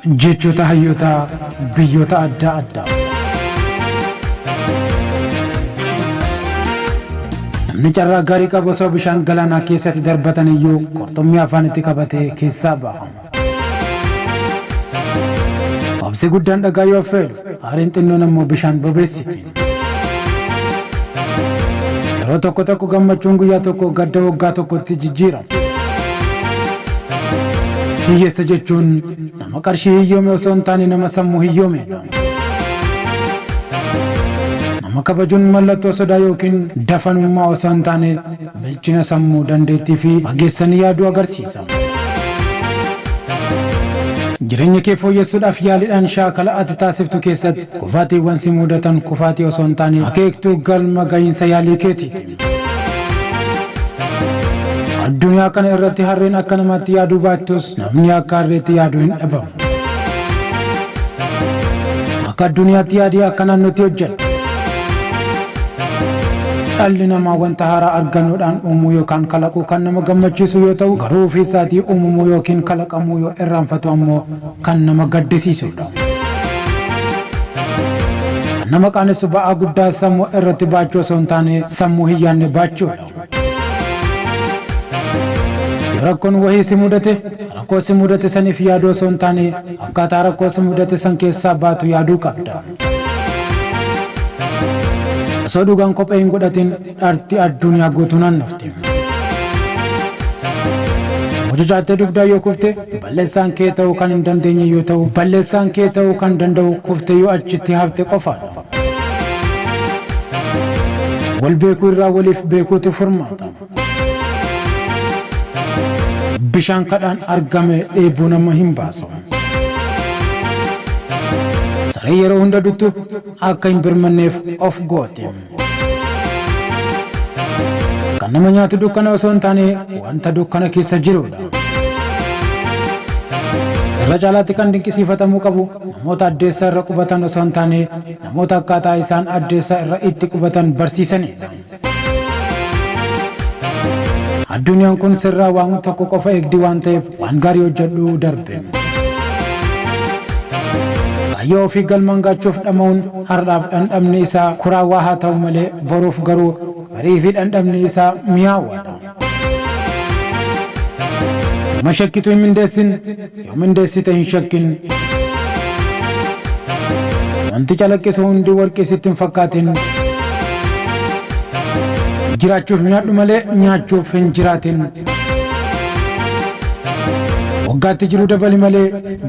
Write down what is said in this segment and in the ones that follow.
Jechoota hayyootaa biyyoota adda addaa. Namni carraa gaarii qabu osoo bishaan galaanaa keessatti darbatan iyyuu qurxummii afaanitti qabatee keessaa baha. Obsi guddaan dhagaa yoo affeelu, aariin xinnoon ammoo bishaan bobeessiti. Yeroo tokko tokko gammachuun guyyaa tokko gadda waggaa tokkotti jijjiirama. Hiyyeessa jechuun nama qarshii hiyyoome osoo hin taane nama sammuu hiyyoomedha. Nama kabajuun mallattoo sodaa yookiin dafanummaa osoo hin taane bilchina sammuu, dandeettii fi fageessanii yaaduu agarsiisa. Jireenya kee fooyyessuudhaaf yaaliidhaan shaakala ati taasiftu keessatti kufaatiiwwan si mudatan kufaatii osoo hin taane akeektuu galma gahiinsa yaalii keetiiti. Addunyaa kana irratti harreen akka namaatti yaaduu baattus namni akka harreetti yaaduu hin dhabamu. Akka addunyaatti yaadii akka naannootti hojjedhu. Dhalli namaa wanta haaraa argannoodhaan uumuu yookaan kalaquu kan nama gammachiisu yoo ta'u, garuu ofii isaatii uumamuu yookiin kalaqamuu yoo irraanfatu ammoo kan nama gaddisiisudha. Kan nama qaanessu ba'aa guddaa sammuu irratti baachuu osoo hin taane sammuu hin yaadne baachuudha. Yoo rakkoon wahii si mudate, rakkoo si mudate saniif yaaduu osoo hin taane akkaataa rakkoo si mudate san keessaa baatu yaaduu qabda. Osoo dhugaan kophee hin godhatin dharti addunyaa guutuu naannofti. Mucucaattee dugdaa yoo kufte balleessaan kee ta'uu kan hin dandeenye yoo ta'u, balleessaan kee ta'uu kan danda'u kufte yoo achitti hafte qofaadha. Wal beekuu irraa waliif beekuutu furmaata. Bishaan kadhaan argame dheebuu nama hin baasu. Saree yeroo hunda duttu akka hin birmanneef of gooti. Kan nama nyaatu dukkana osoo hin taane wanta dukkana keessa jirudha. Irra caalaatti kan dinqisiifatamuu qabu namoota addeessa irra qubatan osoo hin taane namoota akkaataa isaan addeessa irra itti qubatan barsiisanidha. Addunyaan kun sirraa waan tokko qofa eegdi waan ta'eef waan gaarii hojjedhu darbe. Kaayyoo ofii galmaan gaachuuf dhama'uun har'aaf dhandhamni isaa kuraawaa haa ta'u malee boruuf garuu barii fi dhandhamni isaa mi'aawaadha. Nama shakkitu hin mindeessin, yoo mindeessite hin shakkin. Wanti calaqqisu hundi warqii sitti hin fakkaatin. Jiraachuuf nyaadhu malee nyaachuuf hin jiraatin. Waggaatti jiruu dabali malee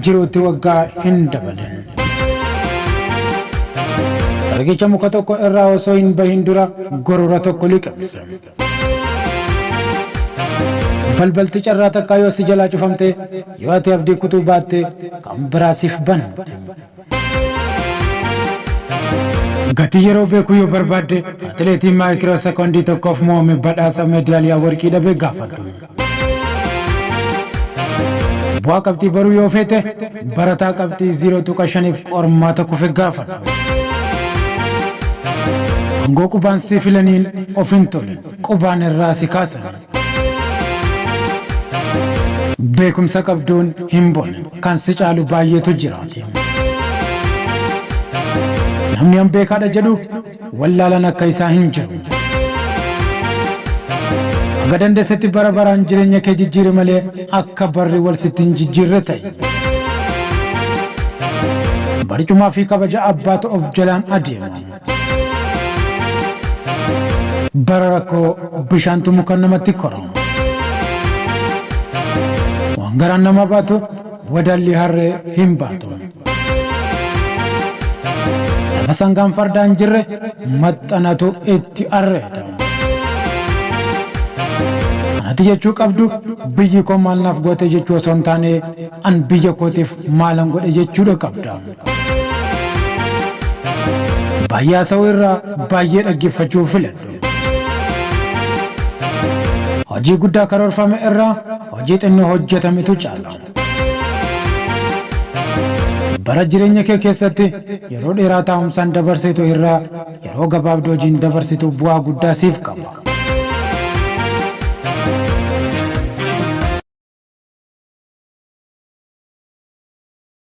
jiruutti waggaa hin dabalin. Riqicha muka tokko irraa osoo hin bahin dura gorora tokko liqimse. Balbalti carraa takkaa yoo si jalaa cufamte, yoo ati abdii kutuu baatte kan biraa siif banamte. Gatii yeroo beekuu yoo barbaadde, atileetii maayikiroo sekoondii tokkoof mo'ame badhaasa meedaaliyaa warqii dhabe gaafadhu. Bu'aa qabxii baruu yoo feete, barataa qabxii 0.5f qormaata kufe gaafadhu. Aangoo qubaan si filaniin of hin tolin, qubaan irraa si kaasan. Beekumsa qabduun hin bonin, kan si caalu baay'eetu jiraati. Namni an beekaadha jedhu wallaalan akka isaa hin jiru. Haga dandeessetti bara baraan jireenya kee jijjiiri malee akka barri wal sitti hin jijjiirre ta'i. Barcumaa fi kabaja abbaatu of jalaan adeema. Bara rakkoo bishaantu muka namatti kora. Waan garaan nama baatu wadalli harree hin baatu. Lafa sangaan fardaa hin jirre maxxanatu itti arreeda. Ati jechuu qabdu biyyi koo maal naaf goote jechuu osoo hin taane an biyya kootiif maalan godhe jechuudha qabda. Baay'ee haasa'uu irraa baay'ee dhaggeeffachuu filadhu. Hojii guddaa karoorfame irraa hojii xinnoo hojjetametu caala. Bara jireenya kee keessatti yeroo dheeraa taa'umsaan dabarsitu irraa yeroo gabaabduu hojiin dabarsitu bu'aa guddaa siif qaba.